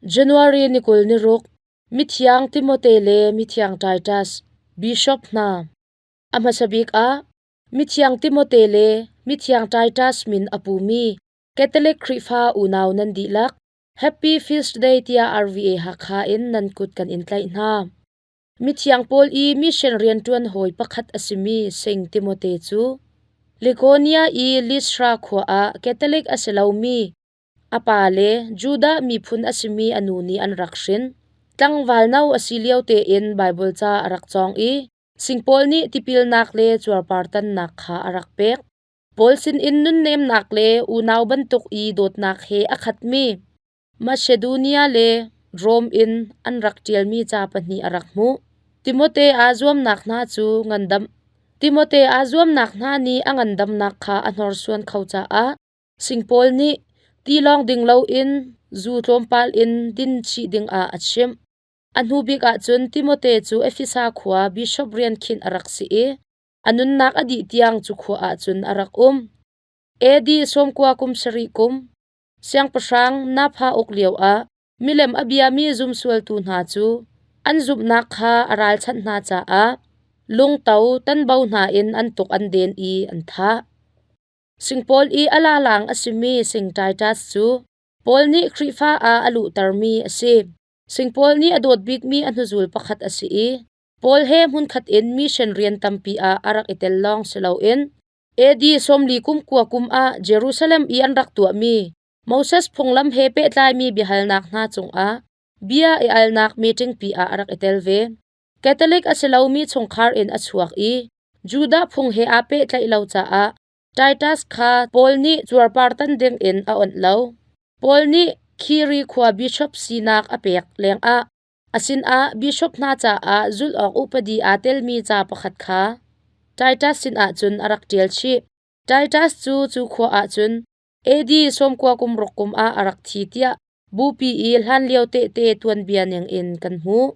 January ni 26, Mithiang Timote le Mithiang Titus, Bishop hna. A hmasa bik ah, Mithiang Timote le Mithiang Titus min a pumi Catholic Khrihfa unau nan dihlak Happy Feast Day tiah RVA Hakha in nan kut kan in tlaih hna. Mithiang Paul i mission rianṭuan hawi pakhat a simi Saint Timote cu Lycaonia i Lystra khua ah Catholic a si lomi A pa le Judah miphun a simi a nu nih an rak hrin. Tlangval no a si lio tein Baibal ca a rak cawng i Singpaul nih tipilnak le cuarpartannak kha a rak pek. Paul sinin nunnemnak le unau bantuk i dawtnak he a khatmi Macedonia le Rom in an rak ṭialmi ca pahnih a rak hmuh. Timote aa zuamnak hna cu ngandam Timote aa zuamnak hna nih a ngandamnak kha a hnorsuan kho caah Singpaul nih tilawng ding loin zu tlawmpal in din chih dingah a chimh. A hnu bik ah cun Timote cu Efesa khua bishop rian khinh a rak si i a nunnak a dih tiang cu khua ah cun a rak um. AD 90 kum sarih kum, siangpahrang Napha uk lioah milem a biami zumsualtu hna cu an zumhnak kha a ralchanh hna caah lungto tanbo hna in an tuk an den i an thah. Singpaul i a lalang a simi Sing Titus cu Paul nih Khrihfa ah a luhtermi a si. Singpaul nih a dawt bikmi a hnuzul pakhat a si i Paul he hmunkhat in mission rian tampi ah a rak i tel lawng si loin AD 40 kum kua kum ah Jerusalem i an rak tuahmi Moses phunglam he pehtlaimi biahalnak hna cungah bia i alnak meeting pi ah a rak i tel ve. Catholic a si lomi chungkhar in a chuak i Judah phung he aa pehtlaih lo caah Titus kha Paul nih cuarpartan dingin a awnh lo. Paul nih Khiri khua bishop sinak a pek lengah a sinah bishop hna caah zulh awk upadi aa telmi ca pakhat kha Titus sinah cun a rak ṭial chih. Titus cu cu khua ah cun AD 90 kum ruk kum ah a rak thi tiah Bupi i hlanlio tehte tuanbia ningin kan hmuh.